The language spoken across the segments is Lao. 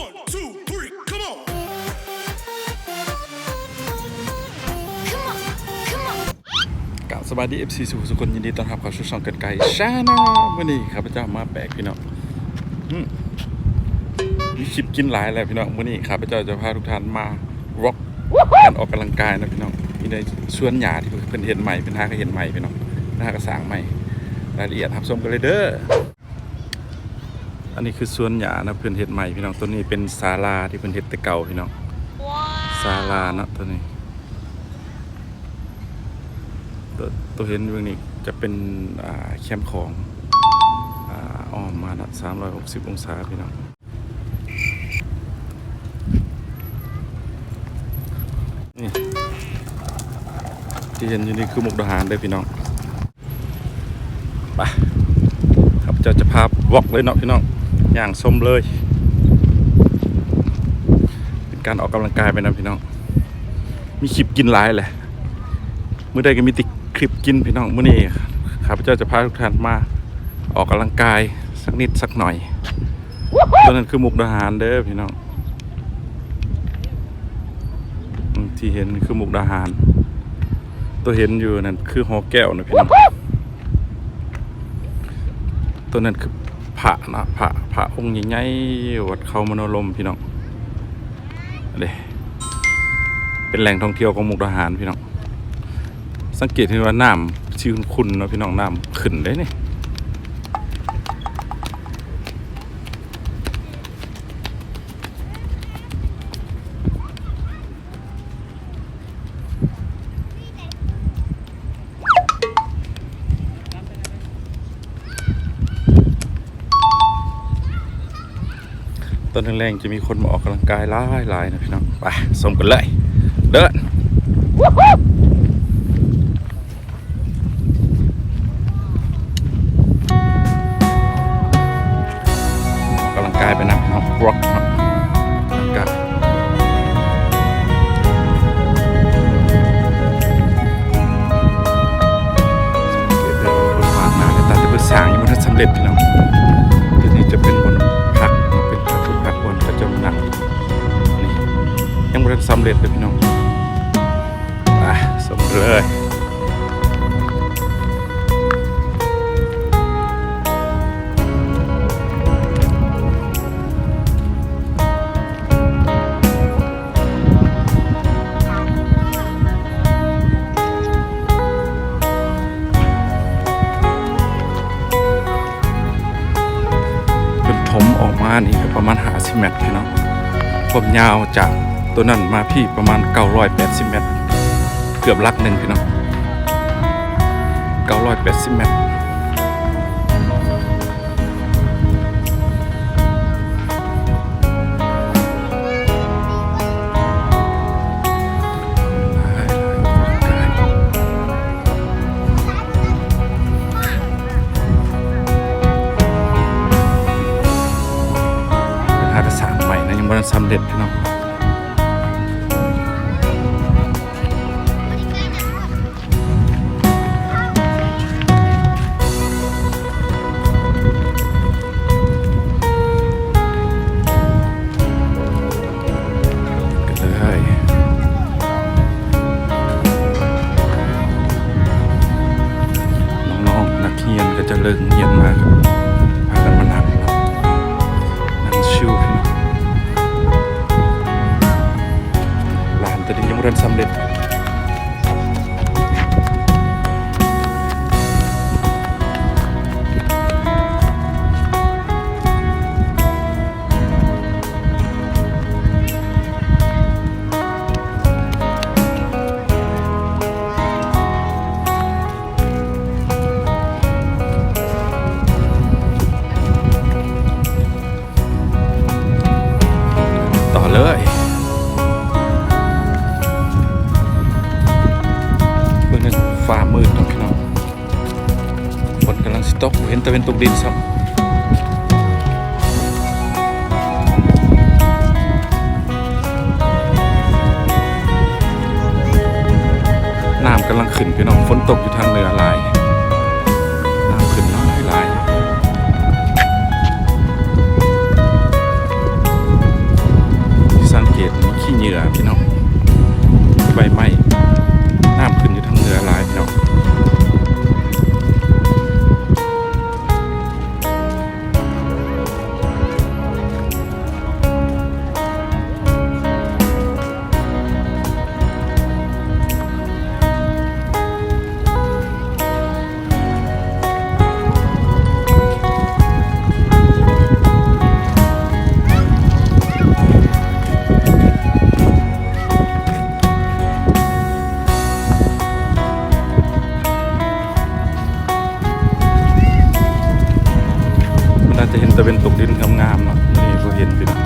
One, two, three, come on. Come on, come on. ກາບສະບາຍດີ ເອັຟຊີ ສູ່ທຸກຄົນ ຍິນດີຕ້ອນຮັບເຂົ້າສູ່ຊ່ອງເກີນໄກແຊນແນວ. ມື້ນີ້ຂ້າພະເຈົ້າມາແປກພີ່ນ້ອງ ອືມ ມີຄລິບກິນຫຼາຍແລ້ວພີ່ນ້ອງ. ມື້ນີ້ຂ້າພະເຈົ້າຈະພາທຸກທ່ານມາວລັອກການອອກກຳລັງກາຍນະພີ່ນ້ອງ ຢູ່ໃນສວນຫຍ້າທີ່ເພິ່ນເຮັດໃໝ່ ເພິ່ນຫາກະເຮັດໃໝ່ພີ່ນ້ອງ ເພິ່ນຫາກະສ້າງໃໝ່. ລາຍລະອຽດຮັບຊົມກັນເລີຍເດີ. ອັນນີ້ຄືສວນຫຍ້ານະ ເພິ່ນເຮັດໃໝ່ພີ່ນ້ອງ. ໂຕນີ້ເປັນສາລາທີ່ເພິ່ນເຮັດແຕ່ເກົ່າພີ່ນ້ອງ ສາລາເນາະ. ໂຕນີ້ ໂຕ ໂຕເຫັນຢູ່ນີ້ຈະເປັນ ອ່າ ແຄມຂອງ ອ່າ ອ້ອມມາເນາະ ສາມຮ້ອຍຫົກສິບອົງສາພີ່ນ້ອງ. ນີ້ ທີ່ເຫັນຢູ່ນີ້ຄືມຸກດາຫານເດີພີ່ນ້ອງ. ໄປ ຂ້າພະເຈົ້າຈະພາວລັອກເລີຍເນາະພີ່ນ້ອງ ຍ່າງຊົມເລີຍ. ເປັນການອອກກຳລັງກາຍໄປນຳພີ່ນ້ອງ ມີຄລິບກິນຫຼາຍແຫຼະ ມື້ໃດກະມີແຕ່ຄລິບກິນພີ່ນ້ອງ. ມື້ນີ້ຂ້າພະເຈົ້າຈະພາທຸກທ່ານມາອອກກຳລັງກາຍສັກນິດສັກໜ້ອຍ. ໂຕນັ້ນຄືມຸກດາຫານເດີພີ່ນ້ອງ ອືມ ທີ່ເຫັນຄືມຸກດາຫານ. ໂຕເຫັນຢູ່ນັ້ນຄືຫໍແກ້ວນະພີ່ນ້ອງ. ໂຕນັ້ນຄືພະນະ ພະ ພະອົງໃຫຍ່ໆ ວັດເຂົາມະໂນລົມພີ່ນ້ອງ. ເດ້ ເປັນແຫຼ່ງທ່ອງທ່ຽວຂອງມຸກດາຫານພີ່ນ້ອງ. ສັງເກດເຫັນວ່ານ້ຳຊິຂຸ້ນໆເນາະພີ່ນ້ອງ ນ້ຳຂຶ້ນເດ້ນີ້. ຕອນແລງໆຈະມີຄົນມາອອກກຳລັງກາຍຫຼາຍໆນະພີ່ນ້ອງ. ໄປຊົມກັນເລີຍ ເດີນ. ອອກກຳລັງກາຍໄປນຳເນາະ ວລັອກເນາະ ອອກກຳລັງກາຍ. ສັງເກດເດີ ຄົນມາກໜ້າແຕ່ຕາ ແຕ່ເພິ່ນສ້າງຍັງບໍ່ທັນສຳເລັດພີ່ນ້ອງ. ໂຕນີ້ຈະເປັນບ່ອນພັກເນາະ ເປັນພັກ ເປັນພັກບ່ອນເຂົາເຈົ້າມານັ່ງ. ນີ້ຍັງບໍ່ທັນສຳເລັດເດີພີ່ນ້ອງ. ໄປຊົມເລີຍ. ເພິ່ນຖົມອອກມານີ້ກະປະມານຫ້າສິບແມັດພີ່ນ້ອງ. ຄວາມຍາວຈາກໂຕນັ້ນມາພີ້ປະມານເກົ້າຮ້ອຍແປດສິບແມັດ ເກືອບຫຼັກໜຶ່ງພີ່ນ້ອງ ເກົ້າຮ້ອຍແປດສິບແມັດ. ເພິ່ນຫາກະສ້າງໃໝ່ນະ ຍັງບໍ່ທັນສຳເລັດພີ່ນ້ອງ. ນ້ອງໆ ນັກຮຽນກະຈະເລີກຮຽນມາ ພາກັນມານັ່ງ ນັ່ງຊິວ. ລານໂຕນີ້ຍັງບໍ່ທັນສຳເລັດ. ຕໍ່ເລີຍ. ມື້ນີ້ຟ້າມືດເນາະພີ່ນ້ອງ ຝົນກຳລັງຊິຕົກ ບໍ່ເຫັນຕາເວັນຕົກດິນຊ້ຳ. ນ້ຳກຳລັງຂຶ້ນພີ່ນ້ອງ ຝົນຕົກຢູ່ທາງເໜືອຫຼາຍ ນ້ຳຂຶ້ນຫຼາຍໆ. ເຫັນພີ່ນ້ອງ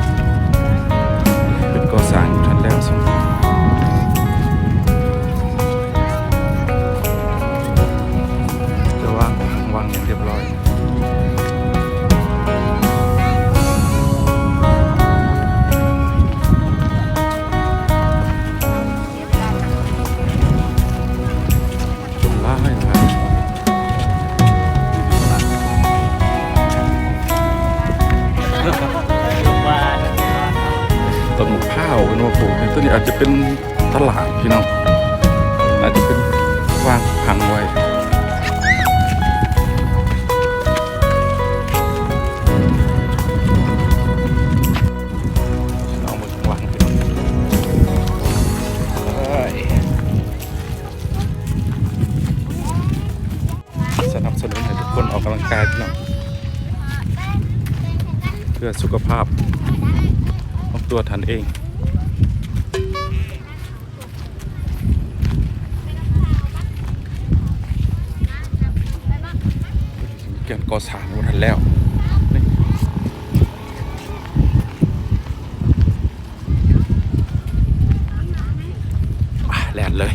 ເປັນກໍ່ສ້າງຢູ່ຫັ້ນແລ້ວຊັ້ນ ຈະວາງຜັງວາງຫຍັງຮຽບຮ້ອຍ. ຄົນຫຼາຍຫຼາຍ ຕົ້ນໝາກພ້າວເພິ່ນວ່າປູກ ຕົວນີ້ອາດຈະເປັນຕະຫຼາດພີ່ນ້ອງ ອາດຈະເປັນວາງຜັງໄວ້. ລອງເບິ່ງຂ້າງຫຼັງພີ່ນ້ອງ ເອີຍ ສະໜັບສະໜູນໃຫ້ທຸກຄົນອອກກຳລັງກາຍພີ່ນ້ອງ ເພື່ອສຸຂະພາບຂອງຕົວທ່ານເອງ. ການກໍ່ສ້າງບໍ່ທັນແລ້ວ ອ່ະ ແລ່ນເລີຍ.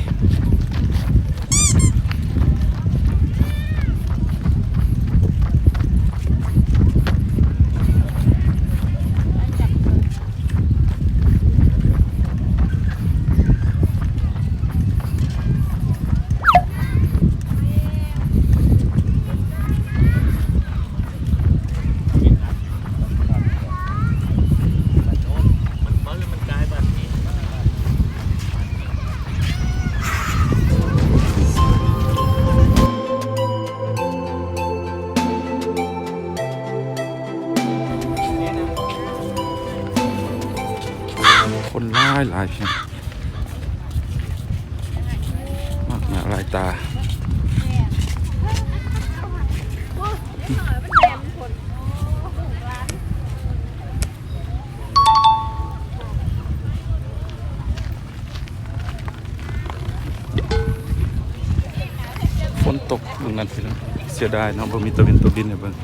ຄົນຫຼາຍຫຼາຍ ມາກໜ້າຫຼາຍຕາ. ຝົນຕົກເບິ່ງນັ້ນພີ່ນ້ອງ ເສຍດາຍເນາະ ບໍ່ມີຕາເວັນຕົກດິນໃຫ້ເບິ່ງ.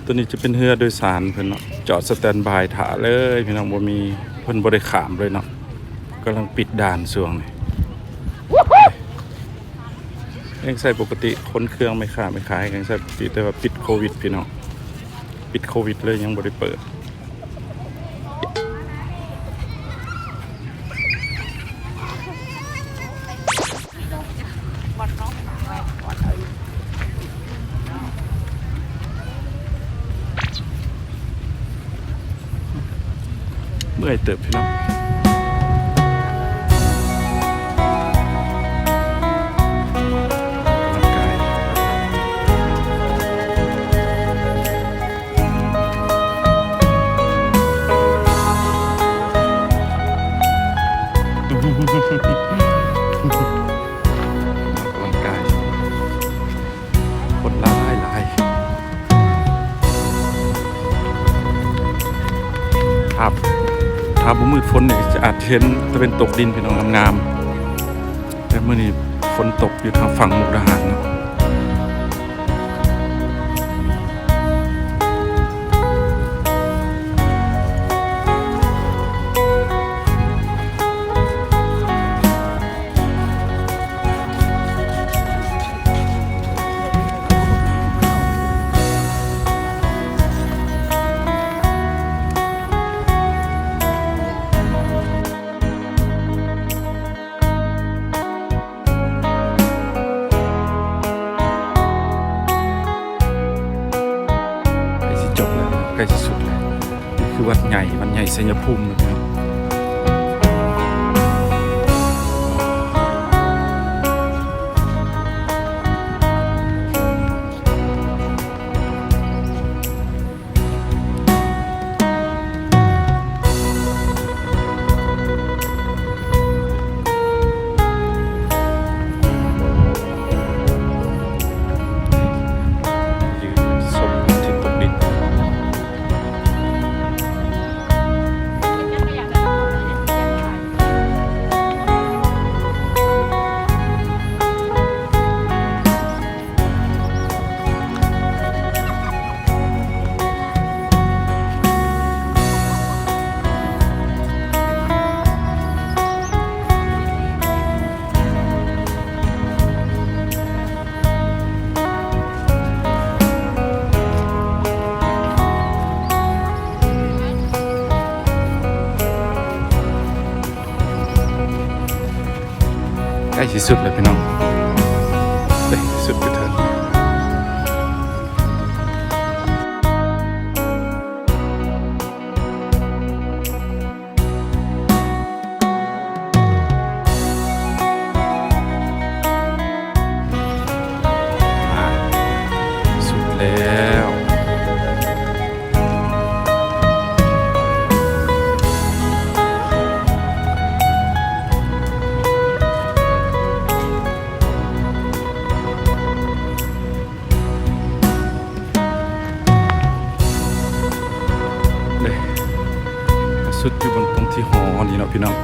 ຕົວນີ້ຈະເປັນເຮືອໂດຍສານເພິ່ນເນາະ ຈອດສະແຕນບາຍຖ້າເລີຍພີ່ນ້ອງ ບໍ່ມີ ເພິ່ນບໍ່ໄດ້ຂ້າມເລີຍເນາະ ກຳລັງປິດດ່ານຊ່ວງນີ້. ຍັງໃຊ້ປົກກະຕິ ຂົນເຄື່ອງແມ່ຄ້າແມ່ຂາຍຍັງໃຊ້ປົກກະຕິ ແຕ່ວ່າປິດໂຄວິດພີ່ນ້ອງ ປິດໂຄວິດເລີຍ ຍັງບໍ່ໄດ້ເປີດ. ເມື່ອຍເຕີບພີ່ນ້ອງ. ອອກກຳລັງກາຍ ຄົນຫຼາຍຫຼາຍ. ຖ້າ ຖ້າບໍ່ມືດຝົນນີ້ ຈະອາດເຫັນຕາເວັນຕົກດິນ ພີ່ນ້ອງ ງາມໆ ແຕ່ມື້ນີ້ຝົນຕົກຢູ່ທາງຝັ່ງມຸກດາຫານເນາະ. ໃກ້ຊິຈົບແລ້ວ ໃກ້ຊິສຸດແລ້ວ. ນີ້ຄືວັດໃຫຍ່ ວັດໃຫຍ່ໄຊຍະພູມເນາະ. ຢືນຊົມອາທິດຕົກດິນ. ເ ໃກ້ຊິສຸດແລ້ວພີ່ນ້ອງ ເດ້ ສຸດຢູ່ເທິງ. ອ່າ ສຸດແລ້ວ. ເດ້ ສຸດຢູ່ບົນຕົງທີ່ຫໍນີ້ເນາະພີ່ນ້ອງ.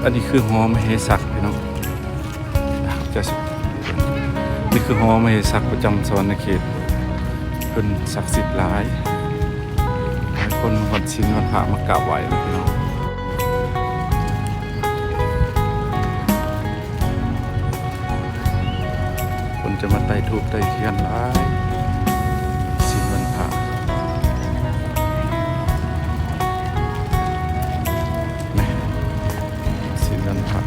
ອັນນີ້ຄືຫໍມະເຫສັກພີ່ນ້ອງ. ຈະ ນີ້ຄືຫໍມະເຫສັກປະຈຳສະຫວັນນະເຂດ ເພິ່ນສັກສິດຫຼາຍ ຫຼາຍຄົນວັນສິນວັນພະມາກາບໄຫວ້ເນາະພີ່ນ້ອງ. ຄົນຈະມາໄຕ້ທູບໄຕ້ທຽນຫຼາຍ ສິນວັນພະ ແມ່ນ ສິນວັນພະ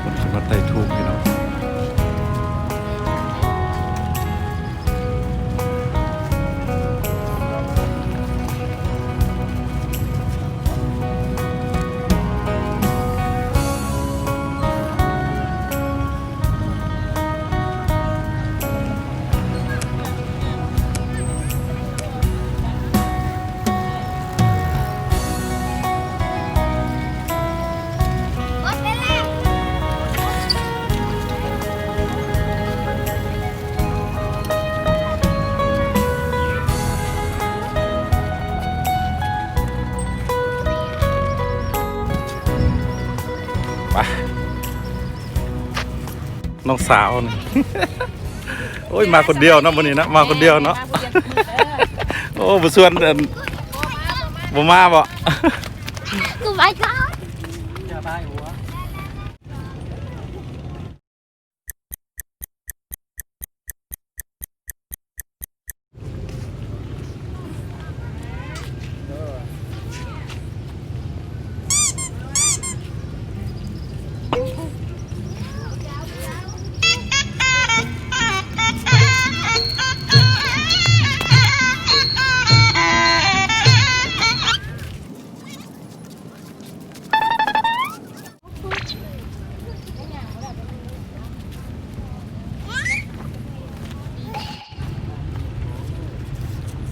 ຄົນຈະມາໄຕ້ທູບພີ່ນ້ອງ. ໄປ ນ້ອງສາວນີ້ ໂອ້ຍ ມາຄົນດຽວເນາະ ມື້ນີ້ເນາະ ມາຄົນດຽວເນາະ. ໂອ້ ບໍ່ຊວນ ອັນ ບໍ່ມາບໍ່? ກູໄປກ່ອນ.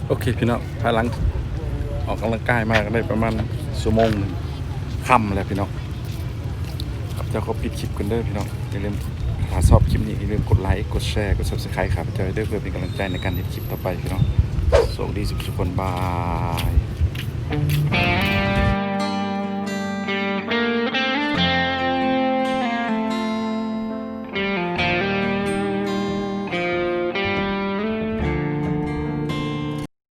ໂອເຄພີ່ນ້ອງ ພາຍຫຼັງອອກກຳລັງກາຍມາກໍໄດ້ປະມານຊົ່ວໂມງໜຶ່ງ ຄ່ຳແລ້ວພີ່ນ້ອງ. ຂ້າພະເຈົ້າຂໍປິດຄລິບກ່ອນເດີພີ່ນ້ອງ. ຢ່າລືມ ຖ້າຊອບຄລິບນີ້ ຢ່າລືມກົດໄລ ກົດແຊ ກົດ Subscribe ຂ້າພະເຈົ້າເດີ ເພື່ອເປັນກຳລັງໃຈໃນການເຮັດຄລິບຕໍ່ໄປພີ່ນ້ອງ. ໂຊກດີສຸກໆຄົນ ບາຍ.